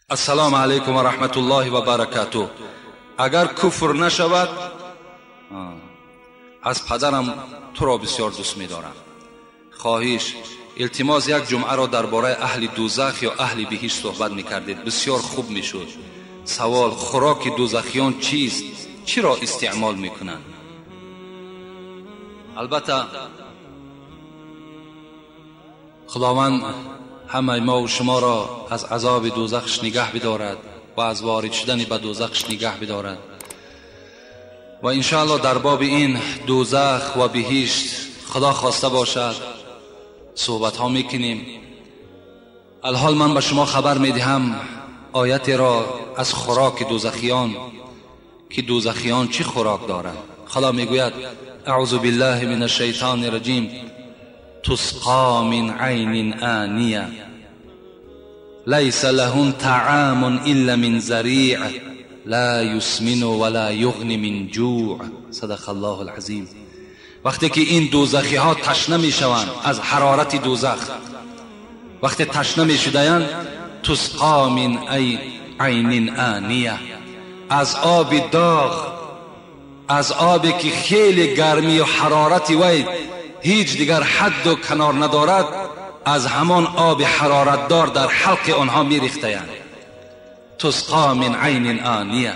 Ассалому алайкум ва раҳматуллоҳи ва баракатуҳ. Агар куфр нашавад, аз падарам туро бисёр дӯст медорам. Хоҳиш, илтимос, як ҷумъаро дар бораи аҳли дӯзах ё аҳли биҳишт суҳбат мекардед, бисёр хуб мешуд. Савол: хӯроки дӯзахиён чист? Чиро истеъмол мекунанд? Албатта худованд ҳамаи мо ва шуморо аз азоби дӯзахш нигаҳ бидорад ва аз ворид шудани ба дӯзахш нигаҳ бидорад. Ва иншоаллоҳ дар боби ин дӯзах ва биҳишт худо хоста бошад суҳбатҳо мекунем. Алҳол ман ба шумо хабар медиҳам оятеро аз хӯроки дӯзахиён, ки дӯзахиён чӣ хӯрок доранд. Худо мегӯяд: аъузу биллаҳи мин ашшайтони раҷим, تسقى من عين آنية ليس لهم طعام إلا من ذريع لا يسمن ولا يغني من جوع. صدق الله العظيم. وقتی که این دوزخی ها تشنه می شوند از حرارت دوزخ، وقتی تشنه می شدند، تسقى من عین آنیه، از آب داغ، از آبی که خیلی گرمی و حرارت وی هیچ دیگر حد و کنار ندارد، از همان آب حرارتدار در حلق آنها می ریختند. تسقى من عین آنیه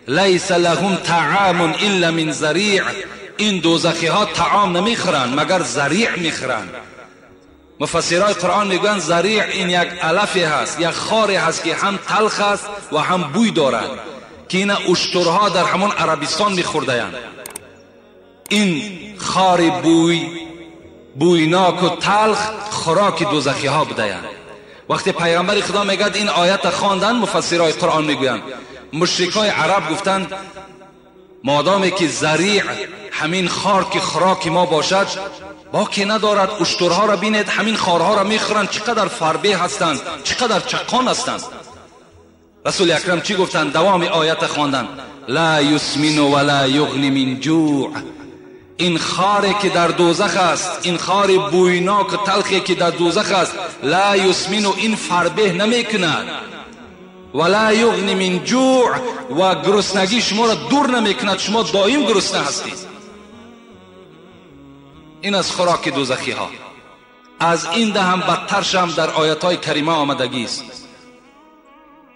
لیس لهم طعام الا من ذریع. این دوزخی ها طعام نمیخورند مگر ذریع میخورند. مفسرای قرآن میگویند ذریع این یک علفی هست، یک خاری هست که هم تلخ است و هم بوی دارد، که این اشترها در همان عربستان میخوردند. این خار بویناک و تلخ خوراک دوزخی ها بودند. وقتی پیغمبر خدا میگد این آیت خواندن، مفسرای قرآن میگویند مشرکای عرب گفتند مادامی که ذریع همین خار که خوراک ما باشد باکی ندارد، اشترها را بینید همین خارها را میخورند، چقدر فربه هستند، چقدر چقان هستند. رسول اکرم چی گفتند؟ دوام آیت خواندن: لا یسمن ولا یغنی من جوع. این خاری که در دوزخ است، این خار بویناک و تلخی که در دوزخ است، لا یسمن، این فربه نمیکند، ولا یغنی من جوع، و گرسنگی شما را دور نمیکند، شما دائم گرسنه هستید. این از خوراک دوزخی ها. از این ده هم بدترش هم در آیت های کریمه آمدگی است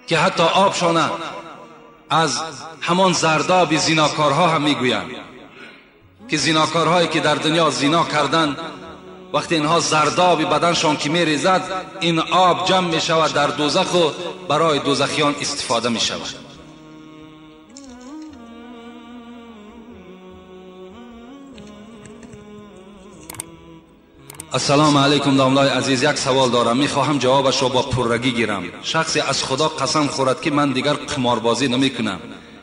که حتی آبشانه از همان زرداب زیناکارها هم میگویند که زیناکارهایی که در دنیا زینا کردند، وقتی اینها زرداب بدنشان که میریزد، این آب جمع میشود در دوزخ و برای دوزخیان استفاده میشود. السلام علیکم داملای عزیز، یک سوال دارم، میخواهم جوابش را با پررگی گیرم. شخصی از خدا قسم خورد که من دیگر قماربازی نمیکنم،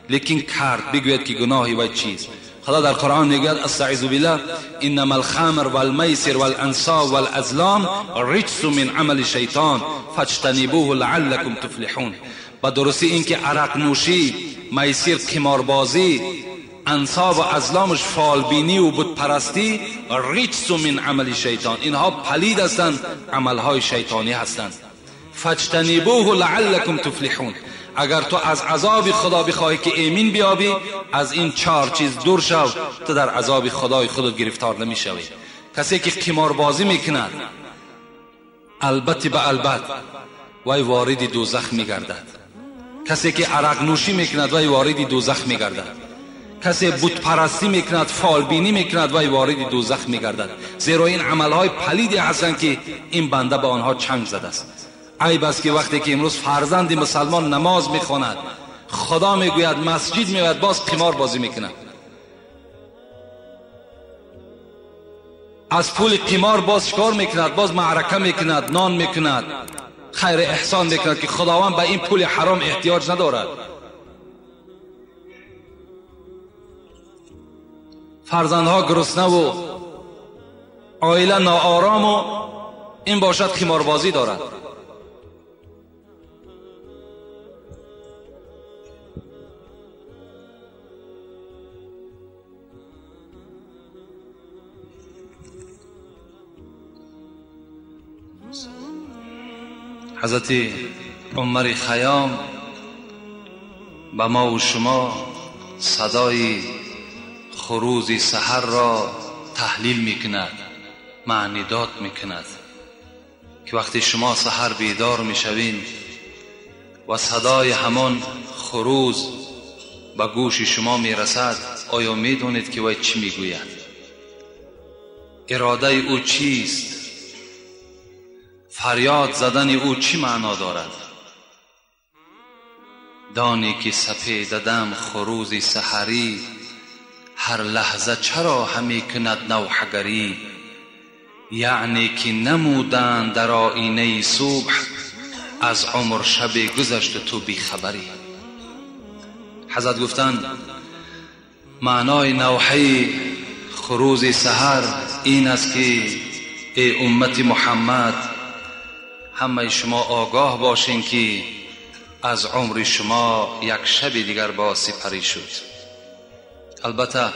لیکن کرد، بگوید که گناهی وی چیست؟ خدا در قرآن میگوید: استعیذ بالله، انما الخمر والمیسر والانصاب والازلام رجس من عمل شیطان فاجتنبوه لعلکم تفلحون. با درستی اینکه عرق نوشی، میسر، قماربازی، انصاب و ازلامش، فالبینی و بتپرستی، رجس من عمل شیطان، اینها پلید هستند، عملهای شیطانی هستند. فاجتنبوه لعلکم تفلحون. اگر تو از عذاب خدا بخواهی که ایمین بیابی، از این چهار چیز دور شو، تو در عذاب خدای خودت گرفتار نمیشوی. کسی که قماربازی میکند، البته به البت وی وارد دوزخ میگردد. کسی که عرق نوشی میکند، وی وارد دوزخ میگردد. کسی بت پرستی میکند، فالبینی میکند، وی وارد دوزخ میگردد. زیرا این عملهای پلیدی هستند که این بنده به آنها چنگ زده است. عیب است که وقتی که امروز فرزند مسلمان نماز میخواند، خدا میگوید، مسجد میآید، باز قمار بازی میکند، از پول قمار باز شکار میکند، باز معرکه میکند، نان میکند، خیر احسان میکند که خداوند به این پول حرام احتیاج ندارد. فرزندها گرسنه و عائله ناآرام و این باشد قماربازی دارد. حضرت عمر خیام به ما و شما صدای خروز سحر را تحلیل میکند، معنی داد میکند که وقتی شما سحر بیدار میشوین و صدای همان خروز به گوش شما میرسد، آیا میدونید که وی چی میگوید؟ اراده او چیست؟ فریاد زدن او چی معنا دارد؟ دانی که سپید دم خروز سحری، هر لحظه چرا همی کند نوحگری؟ یعنی که نمودند در آینه صبح، از عمر شب گذشت تو بیخبری. حضرت گفتند معنای نوحه خروز سحر این است که ای امت محمد، همه شما آگاه باشین که از عمر شما یک شب دیگر با سپری شد. البته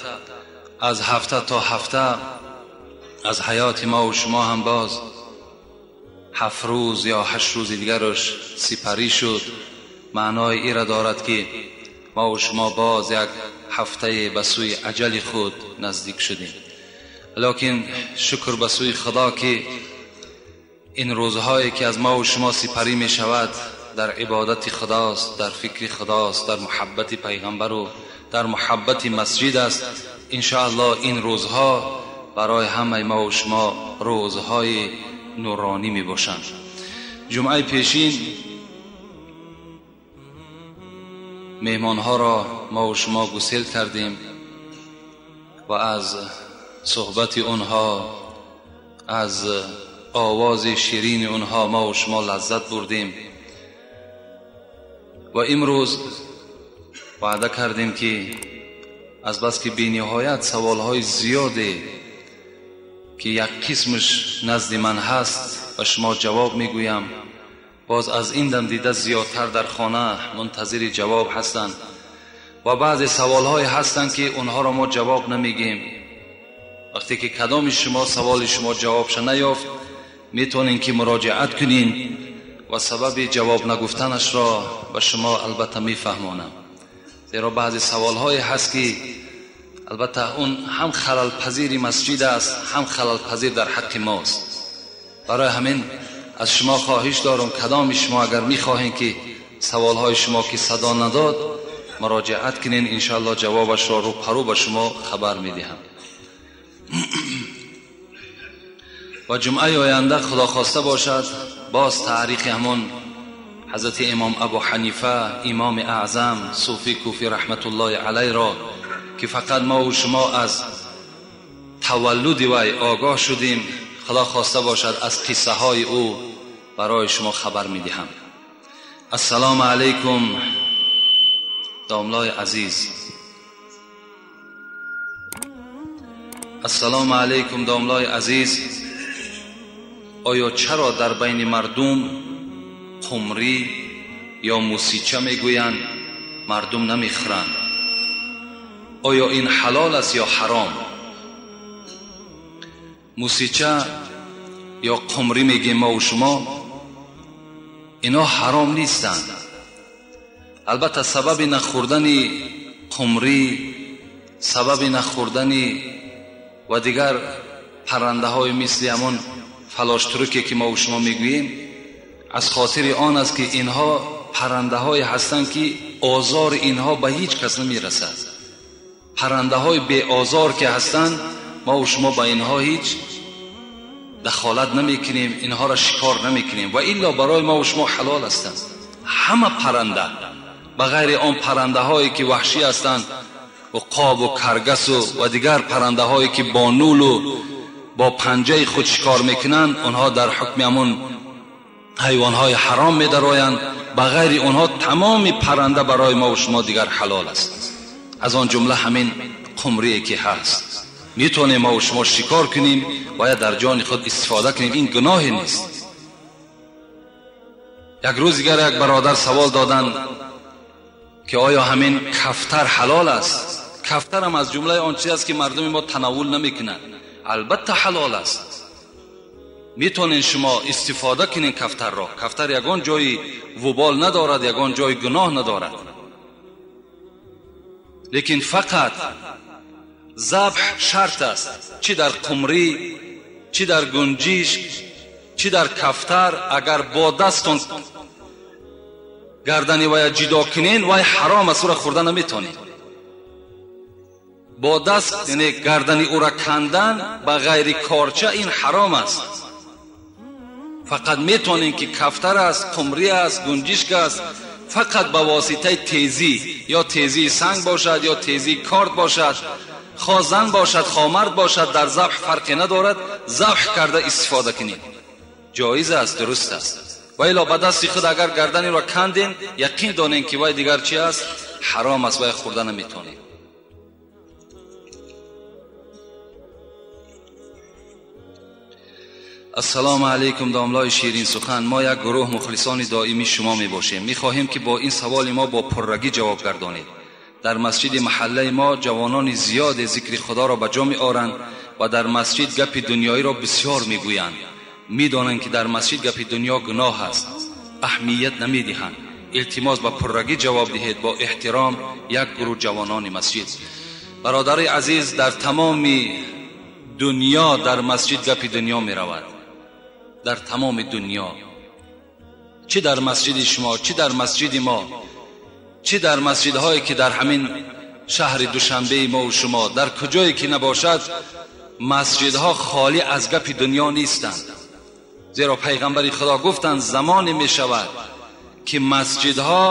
از هفته تا هفته از حیات ما و شما هم باز 7 روز یا 8 روز دیگرش سپری شد. معنای این را دارد که ما و شما باز یک هفته به سوی اجل خود نزدیک شدیم. لیکن شکر به سوی خدا که این روزهایی که از ما و شما سپری می شود در عبادت خداست، در فکر خداست، در محبت پیغمبر و در محبت مسجد است. انشاءالله این روزها برای همه ما و شما روزهای نورانی می باشند. جمعه پیشین مهمانها را ما و شما گسیل کردیم و از صحبت آنها، از آواز شیرین آنها ما و شما لذت بردیم و امروز وعده کردیم که از بس که بی‌نهایت سوالهای زیاده که یک قسمش نزد من هست و شما جواب میگویم، باز از این دم دیده زیادتر در خانه منتظر جواب هستند و بعضی سوالهای هستند که اونها را ما جواب نمیگیم. وقتی که کدام شما سوال شما جوابش نیافت، میتونین که مراجعت کنین و سبب جواب نگفتنش را به شما البته میفهمانم، زیرا بعضی سوالهای هست که البته اون هم خلل پذیر مسجد است، هم خلل پذیر در حق ماست. برای همین از شما خواهش دارم کدام شما اگر میخواهین که سوالهای شما که صدا نداد مراجعت کنین، انشاءالله جوابش را رو پرو به شما خبر میدهم. و جمعه آینده خدا خواسته باشد باز تاریخ همون حضرت امام ابو حنیفه، امام اعظم صوفی کوفی رحمت الله علیه را که فقط ما و شما از تولد وی آگاه شدیم، خدا خواسته باشد از قصه های او برای شما خبر میدهم. السلام علیکم داملای عزیز. السلام علیکم داملای عزیز. آیا چرا در بین مردم قمری یا موسیچه میگویند مردم نمیخورند؟ آیا این حلال است یا حرام؟ موسیچه یا قمری میگیم ما و شما، اینا حرام نیستند. البته سبب نخوردن قمری، سبب نخوردن و دیگر پرنده های مثل همون فلاشترکی که ما و شما میگوییم، از خاطر آن است که اینها پرنده های هستند که آزار اینها به هیچ کس نمیرسد. پرنده های بی آزار که هستند، ما و شما به اینها هیچ دخالت نمیکنیم، اینها را شکار نمیکنیم و الا برای ما و شما حلال هستند. همه پرنده به غیر آن پرنده هایی که وحشی هستند و قاب و کرگس و دیگر پرنده هایی که با نول و با پنجه خود شکار میکنند، آنها در حکم همون حیوان های حرام میدرآیند. به غیر آنها تمام پرنده برای ما و شما دیگر حلال است. از آن جمله همین قمری که هست، میتونیم ما و شما شکار کنیم، باید در جان خود استفاده کنیم، این گناه نیست. یک روز دیگر یک برادر سوال دادن که آیا همین کفتر حلال است؟ کفتر هم از جمله آن چیز است که مردم ما تناول نمیکنند. البته حلال است. Метонен шумо истифода кунед кафтарро. Кафтар ягон ҷои вубол надорад, ягон ҷои гуноҳ надорад. Лекин фақат забҳ шарт аст, чӣ дар қумрӣ, чӣ дар гунҷишк, чӣ дар кафтар. Агар бо дастон гардани вая ҷидо кунен, вай ҳаром аст, ӯра хӯрда наметонед. Бо даст яъне гардани ӯра кандан ба ғайри корча ин ҳаром аст. Фақат метонем ки кафтар аст, қумрӣ аст, гунҷишк аст, фақат ба воситаи тезӣ, ё тезии санг бошад, ё тезии корд бошад, хо зан бошад, хо мард бошад, дар забҳ фарқе надорад, забҳ карда истифода кунед. Ҷоиз аст, дуруст аст. Ва ило ба дасти худ агар гарданиро канден, яқин донем ки вай дигар чи аст? Ҳаром аст, вай хӯрда наметонед. Ассалому алайкум, домлои ширин сухан. Мо як гурӯҳ мухлисони доимии шумо мебошем. Мехоҳем ки бо ин саволи мо бо пуррагӣ ҷавоб гардонед. Дар масҷиди маҳаллаи мо ҷавонони зиёде зикри худоро ба ҷо меоранд ва дар масҷид гапи дунёиро бисёр мегӯянд. Медонанд ки дар масҷид гапи дунё гуноҳ аст, аҳамият намедиҳанд. Илтимос ба пуррагӣ ҷавоб диҳед бо эҳтиром. Як гурӯҳ ҷавонони масҷид. Бародари азиз, дар тамоми дунё дар масҷид гапи дунё меравад. Дар тамоми дунё, чӣ дар масҷиди шумо, чӣ дар масҷиди мо, чӣ дар масҷидҳое ки дар ҳамин шаҳри душанбеи мо ва шумо, дар куҷое ки набошад, масҷидҳо холӣ аз гапи дунё нестанд. Зеро пайғамбари худо гуфтанд замоне мешавад ки масҷидҳо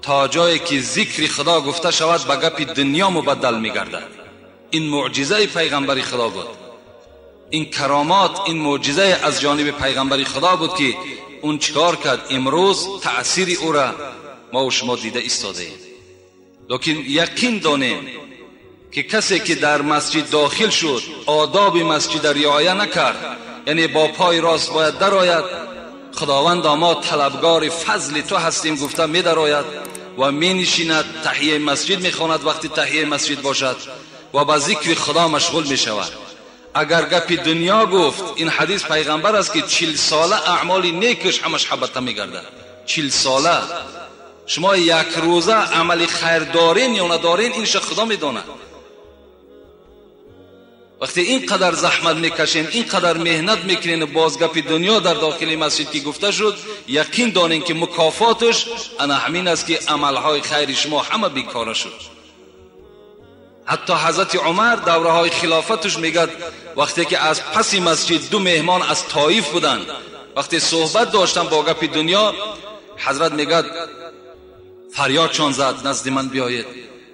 то ҷое ки зикри худо гуфта шавад ба гапи дунё мубаддал мегардад. Ин муъҷизаи пайғамбари худо буд. Ин каромат, ин муъҷизаи аз ҷониби пайғамбари худо буд ки он чикор кард. Имрӯз таъсири ӯра мо ва шумо дида истодаем. Лекин яқин донем ки касе ки дар масҷид дохил шуд, одоби масҷидро риоя накард, яъне бо пой рост бояд дарояд, худованд мо талабгори фазли ту ҳастем гуфта медарояд ва менишинад, таҳияи масҷид мехонад вақти таҳияи масҷид бошад ва ба зикри худо машғул мешавад. Агар гапи дунё гуфт, ин ҳадис пайғамбар аст ки 40 сола аъмоли некаш ҳамаш ҳабата мегардад. 40 сола шумо як рӯза амали хайр дорен ё надорен, инша худо медонад. Вақте ин қадар заҳмат мекашем, ин қадар меҳнат мекунем, боз гапи дунё дар дохили масҷид ки гуфта шуд, яқин донем ки мукофоташ ана ҳамин аст ки амалҳои хайри шумо ҳама бекора шуд. Ҳатто ҳазрати Умар давраҳои хилофаташ мегӯяд, вақте ки аз паси масҷид ду меҳмон аз Тоиф буданд, вақте суҳбат доштанд бо гапи дунё, ҳазрат мегӯяд фарёдшон зад, назди ман биёед.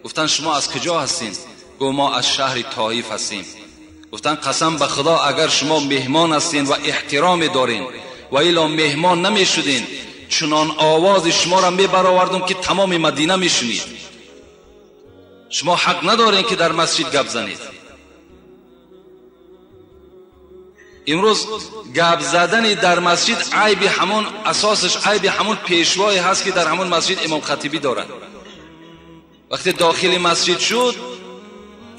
Гуфтанд шумо аз куҷо ҳастед? Гуфт мо аз шаҳри Тоиф ҳастем. Гуфтанд қасам ба худо, агар шумо меҳмон ҳастед ва эҳтироме доред ва ило меҳмон намешудед, чунон овози шуморо мебаровардум ки тамоми Мадина мешунид. Шумо ҳақ надоред ки дар масҷид гап занед. Имрӯз гап задани дар масҷид айби ҳамон асосаш, айби ҳамон пешвое ҳаст ки дар ҳамон масҷид имом хатибӣ дорад. Вақте дохили масҷид шуд,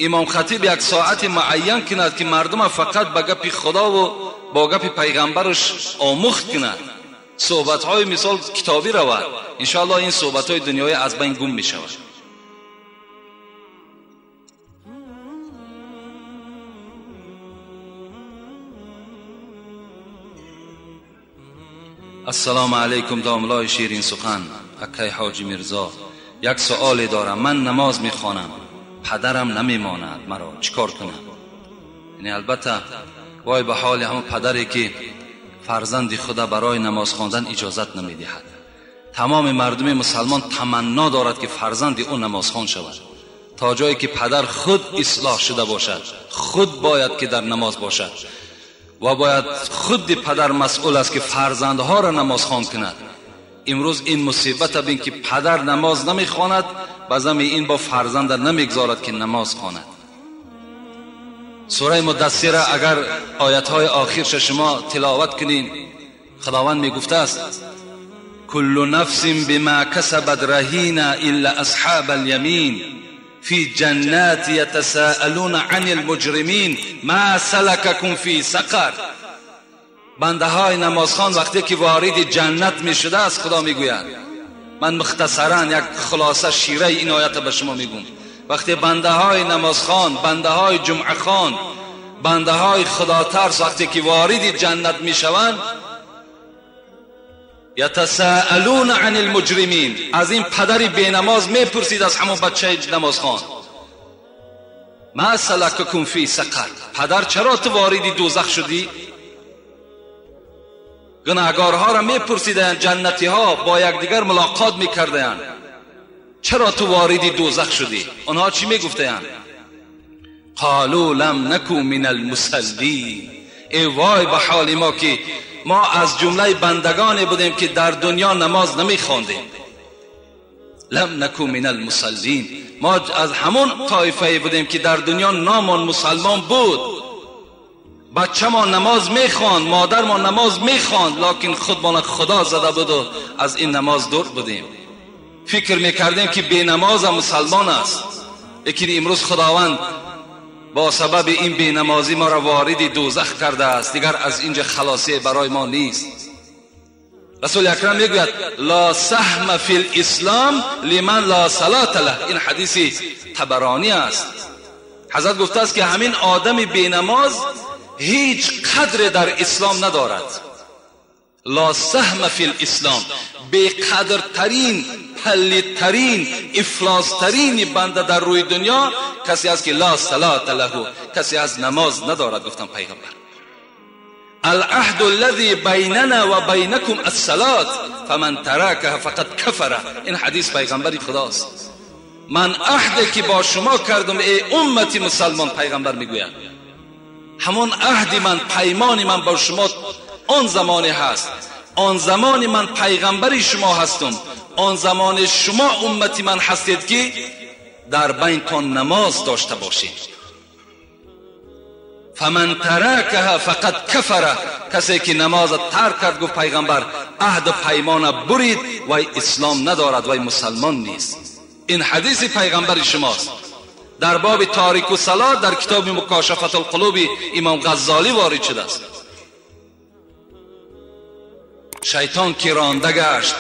имом хатиб як соати муайян кунад ки мардума фақат ба гапи худову бо гапи пайғамбараш омӯхт кунад. Суҳбатҳои мисол китобӣ равад, иншоаллоҳ ин суҳбатҳои дунёӣ аз байн гум мешавад. Ассалому алайкум, домлои ширин сухан, акай ҳоҷи Мирзо. Як суоле дорам. Ман намоз мехонам, падарам намемонад маро, чикор кунам? Яъне албатта вой ба ҳоли ҳамон падаре ки фарзанди худа барои намоз хондан иҷозат намедиҳад. Тамоми мардуми мусалмон таманно дорад ки фарзанди ӯ намозхон шавад. То ҷое ки падар худ ислоҳ шуда бошад, худ бояд ки дар намоз бошад ва бояд худи падар масъул аст ки фарзандҳоро намозхон кунад. Имрӯз ин мусибата бин ки падар намоз намехонад, ба зами ин бо фарзанда намегзорад ки намоз хонад. Сураи Муддассира агар оятҳои охирша шумо тиловат кунед, худованд мегуфтааст: куллу нафсин бима касабат раҳина илла асҳаба алямин фи ҷаннати ятасаалуна ани лмуҷримин ма салакакум фи сақар. بنده های نمازخوان وقتی که وارد جنت می شده است، خدا میگوید، من مختصرا یک خلاصه شیره این آیت به شما میگم. وقتی بنده های نمازخوان، بنده های جمعه خوان، بنده های خدا ترس وقتی که وارد جنت میشوند، یتساءلون عن المجرمین، از این پدر بینماز میپرسید از همون بچه نمازخوان، ما سلککم فی سقر، پدر چرا تو وارد دوزخ شدی؟ گناهگارها را میپرسیدند، جنتی ها با یکدیگر ملاقات میکردند، چرا تو وارد دوزخ شدی؟ آنها چی میگفتند؟ قالوا لم نکو من المصلین. ای وای به حال ما که ما از جمله بندگانی بودیم که در دنیا نماز نمیخواندیم. لم نکو من المصلین، ما از همون طایفه بودیم که در دنیا نامان مسلمان بود، بچه ما نماز میخواند، مادر ما نماز میخواند، لکن خودمان خدا زده بود و از این نماز دور بودیم. فکر میکردیم که بی نماز مسلمان است، لیکن امروز خداوند با سبب این بی نمازی ما را وارد دوزخ کرده است، دیگر از اینجا خلاصی برای ما نیست. رسول اکرم میگوید لا سهم فی الاسلام لمن لا صلاة له. این حدیث طبرانی است. حضرت گفته است که همین آدم بی نماز هیچ قدر در اسلام ندارد. لا سهم فی الاسلام، بی قدرترین، پلیدترین، افلاسترین بنده در روی دنیا کسی است که لا صلاة له، کسی از نماز ندارد. گفتم پیغمبر العهد الذي بیننا و بینکم الصلاة فمن ترکها فقد کفر. این حدیث پیغمبر خداست. من عهد که با شما کردم ای امت مسلمان، پیغمبر میگوید همون عهد من، پیمان من با شما آن زمانی هست، آن زمان من پیغمبر شما هستم، آن زمان شما امت من هستید که در بینتان نماز داشته باشید. فمن ترکها فقد کفر، کسی که نماز ترک کرد، گفت پیغمبر عهد پیمان برید، وی اسلام ندارد، وی مسلمان نیست. این حدیث پیغمبر شماست. در باب تاریک و صلات در کتاب مکاشفة القلوب امام غزالی وارد شده است. شیطان که رانده گشت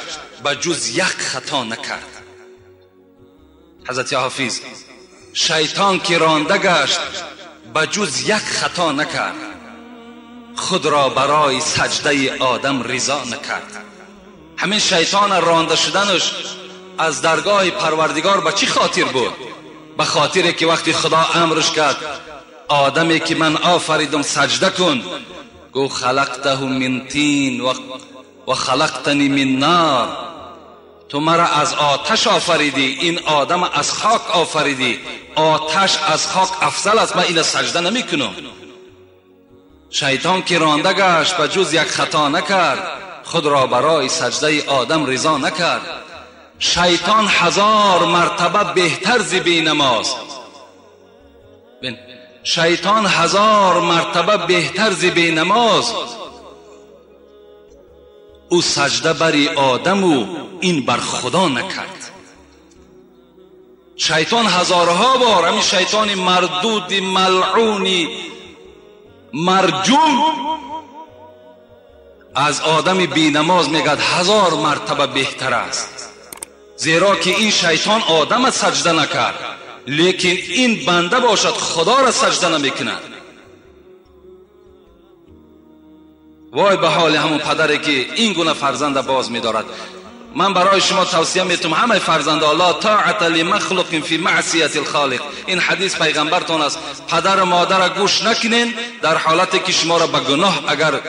به جز یک خطا نکرد. حضرت حافظ، شیطان که رانده گشت به جز یک خطا نکرد، خود را برای سجده آدم رضا نکرد. همین شیطان رانده شدنش از درگاه پروردگار به چی خاطر بود؟ به خاطر که وقتی خدا امرش کرد آدمی که من آفریدم سجده کن، گفت خلقته من طین و خلقتنی من نار، تو مرا از آتش آفریدی، این آدم از خاک آفریدی، آتش از خاک افضل است، من این سجده نمی کنم. شیطان که رانده گشت به جز یک خطا نکرد، خود را برای سجده آدم رضا نکرد. شیطان 1000 مرتبه بهتر ز بی نماز، شیطان 1000 مرتبه بهتر ز بی نماز، او سجده بری آدم و این بر خدا نکرد. شیطان هزارها بار، همین شیطان مردود ملعونی مرجوم، از آدم بی نماز میگد 1000 مرتبه بهتر است، زیرا که این شیطان آدم سجده نکرد، لیکن این بنده باشد خدا را سجده نمیکند. وای به حال همون پدری که این گونه فرزند باز میدارد. من برای شما توصیه میتونم همه فرزند، لا طاعت لمخلوق فی معصیت الخالق، این حدیث پیغمبرتان است. پدر و مادر گوش نکنین در حالتی که شما را به گناه اگر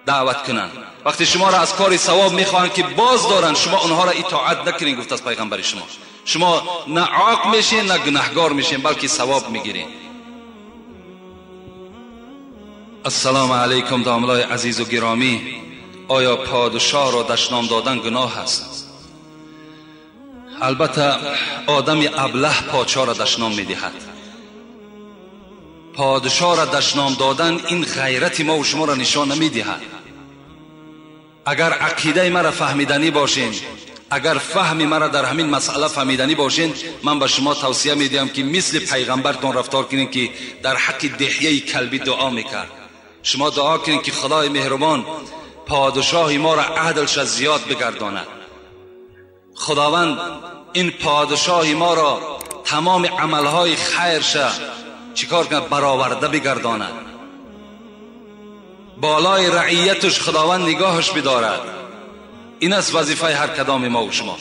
دعوت کنند، وقتی شما را از کار ثواب میخواهند که باز دارند، شما آنها را اطاعت نکنین. گفت از پیغمبر شما، شما نه عاق میشین نه گناهگار میشین، بلکه ثواب میگیرین. السلام علیکم داملای عزیز و گرامی، آیا پادشاه را دشنام دادن گناه است؟ البته آدم ابله پادشاه را دشنام میدهد. پادشاه را دشنام دادن این غیرت ما و شما را نشان نمیدهد. اگر عقیده مرا فهمیدنی باشین، اگر فهم مرا در همین مسئله فهمیدنی باشین، من به شما توصیه میدهم که مثل پیغمبرتان رفتار کنین که در حق دحیه کلبی دعا میکرد. شما دعا کنید که خدای مهربان پادشاه ما را عدلش زیاد بگرداند. خداوند این پادشاه ما را تمام عملهای خیرش چیکار کنه؟ برآورده بگرداند. بالای رعیتش خداوند نگاهش بدارد. این است وظیفه هر کدام ما و شما.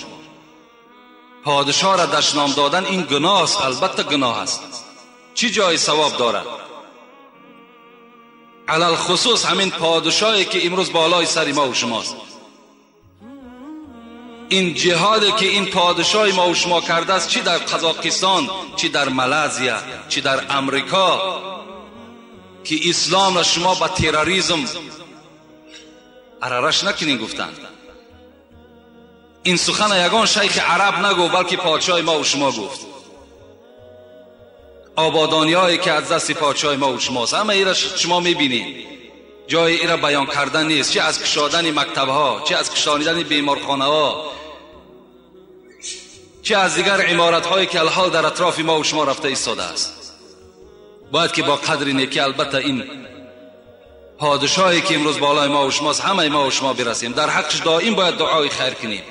پادشاه را دشنام دادن این گناه است، البته گناه است. چی جای ثواب دارد؟ علل خصوص همین پادشاهی که امروز بالای سر ما و شماست. این جهادی که این پادشاه ما و شما کرده است، چی در قزاقستان، چی در مالزیا، چی در امریکا، که اسلام را شما با تروریسم عررش نکنین گفتند. این سخن یگان شیخ عرب نگو، بلکه پادشاه ما و شما گفت. آبادانی هایی که از دست پادشاه ما و شماست، همه ایرا شما میبینید، جای ایرا بیان کردن نیست. چه از کشادن مکتب ها، چه از کشانیدن بیمارخانه ها، چه از دیگر عمارت هایی که الحال در اطراف ما و شما رفته ایستاده است. باید که با قدر نیکی البته این پادشاهی که امروز بالای ما و شماست، همه ما و شما برسیم. در حقش دائم باید دعای خیر کنیم.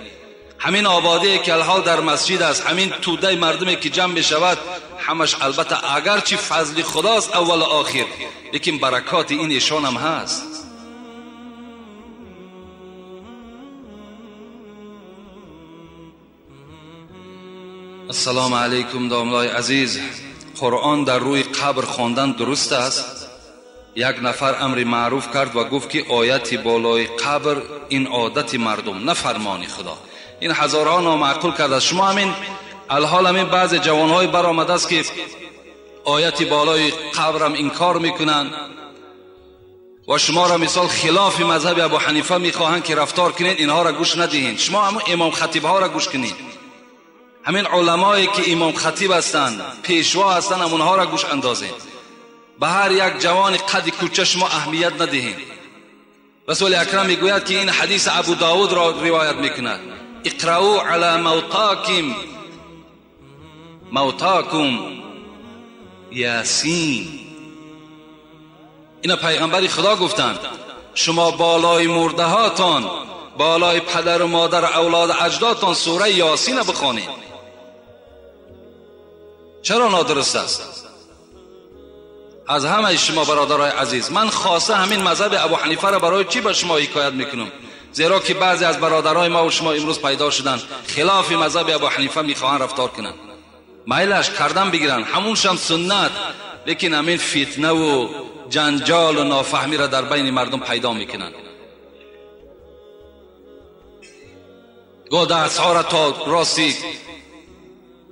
همین آبادی که الحال در مسجد است، همین توده مردمی که جمع بشود، همش البته اگرچه فضل خداست اول و آخر، لیکن برکات این ایشان هم هست. السلام علیکم داملای عزیز. قرآن در روی قبر خواندن درست است؟ یک نفر امر معروف کرد و گفت که آیت بالای قبر این عادت مردم، نه فرمان خدا. این هزارها نامعقول کرده است. شما همین الحال همین بعض جوانهای برآمده است که آیت بالای قبرم انکار میکنن و شما را مثال خلاف مذهب ابو حنیفه میخواهند که رفتار کنید، اینها را گوش ندهید. شما همون امام خطیب ها را گوش کنید. همین علمایی که امام خطیب هستند، پیشوا هستند، همونها را گوش اندازید. به هر یک جوان قد کوچه شما اهمیت ندهید. رسول اکرم میگوید که این حدیث ابو داود را روایت میکند: اقرأوا علی موتاکم یاسین. اینا پیغمبر خدا گفتند شما بالای مرده هاتان، بالای پدر و مادر و اولاد اجدادتان سوره یاسین بخوانید. چرا نادرست است؟ از همه شما برادرای عزیز، من خاصه همین مذهب ابو حنیفه را برای چی به شما حکایت میکنم؟ زیرا که بعضی از برادرای ما و شما امروز پیدا شدن خلاف مذهب ابو حنیفه میخواهند رفتار کنند، میلش کردن بگیرن، همونشم سنت، لیکن همین فتنه و جنجال و نافهمی را در بین مردم پیدا میکنند. گاه دستها را تا راستی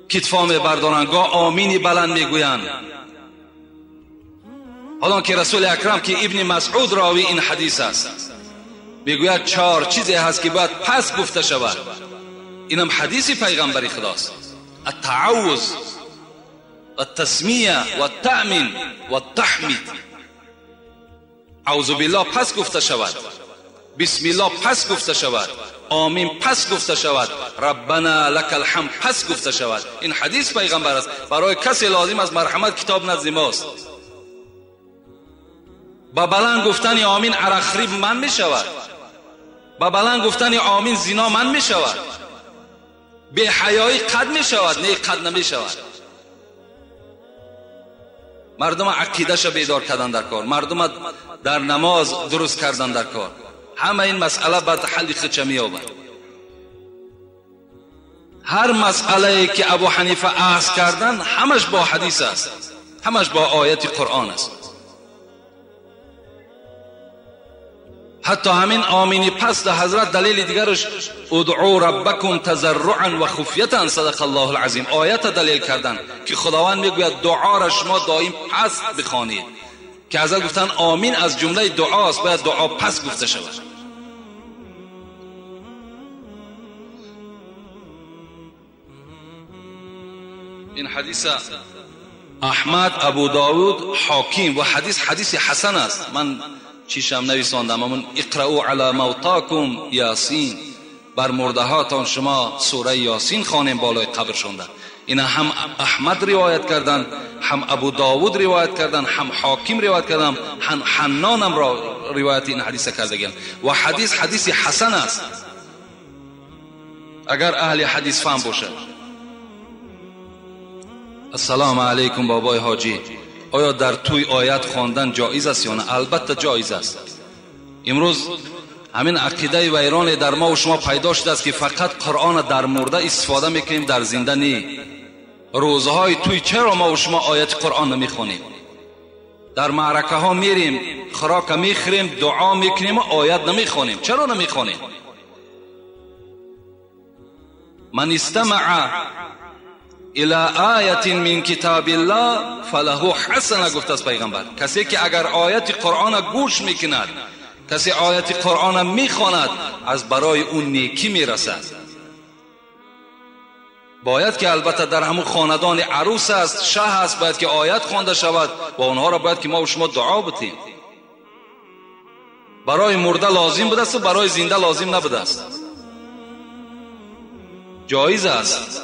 کتفا میبردارند، گاه آمینی بلند میگویند. حالا که رسول اکرم که ابن مسعود راوی این حدیث است میگوید چهار چیزی هست که باید پس گفته شود. اینم حدیث پیغمبر خداست: التعوذ و التسمیه و التأمین و التحمید. اعوذ بالله پس گفته شود، بسم الله پس گفته شود، آمین پس گفته شود، ربنا لک الحمد پس گفته شود. این حدیث پیغمبر است. برای کسی لازم از مرحمت کتاب نزد ماست. با بلند گفتن آمین عرقخوری من می شود، با بلند گفتن آمین زنا من می شود، بی حیایی قد می شود، نه قد نمی شود. مردم عقیده‌ش بیدار کردن در کار، مردم در نماز درست کردن در کار. همه این مسئله بعد حل خودش می‌یابد. هر مسئله که ابو حنیفه اخذ کردن همش با حدیث است، همش با آیت قرآن است. حتی همین آمینی پس در حضرت دلیل دیگرش ادعو ربکم تضرعا و خفیتا صدق الله العظیم، آیت دلیل کردن که خداوند میگوید دعا را شما دائم پس بخوانید، که حضرت گفتن آمین از جمله دعاست، باید دعا پس گفته شود. این حدیث احمد، ابو داود، حاکم و حدیث حدیث حسن است. من چیشم نویساندم، همون اقرأوا علی موتاکم یاسین، بر مرده هاتان شما سوره یاسین خوانیم بالای قبر شونده. اینا هم احمد روایت کردن، هم ابو داود روایت کردن، هم حاکم روایت کردن، هم حنان هم را روایت این حدیث کردگن و حدیث حدیث حسن است اگر اهل حدیث فهم باشد. السلام علیکم بابای حاجی، آیا در توی آیت خواندن جایز است یا نه؟ البته جایز است. امروز همین عقیده ویران در ما و شما پیدا شده است که فقط قرآن در مرده استفاده میکنیم، در زنده نی. روزهای توی چرا ما و شما آیت قرآن نمیخونیم؟ در معرکه ها میریم، خوراک میخوریم، دعا میکنیم و آیت نمیخونیم. چرا نمیخونیم؟ من استمع الى آیت من کتاب الله فله حسنه، گفت از پیغمبر. کسی که اگر آیت قرآن گوش میکند، کسی آیت قرآن میخواند، از برای اون نیکی میرسد. باید که البته در همون خاندان عروس است، شه است، باید که آیت خوانده شود و اونها را باید که ما و شما دعا بتیم. برای مرده لازم بوده است و برای زنده لازم نبوده است. جایز است.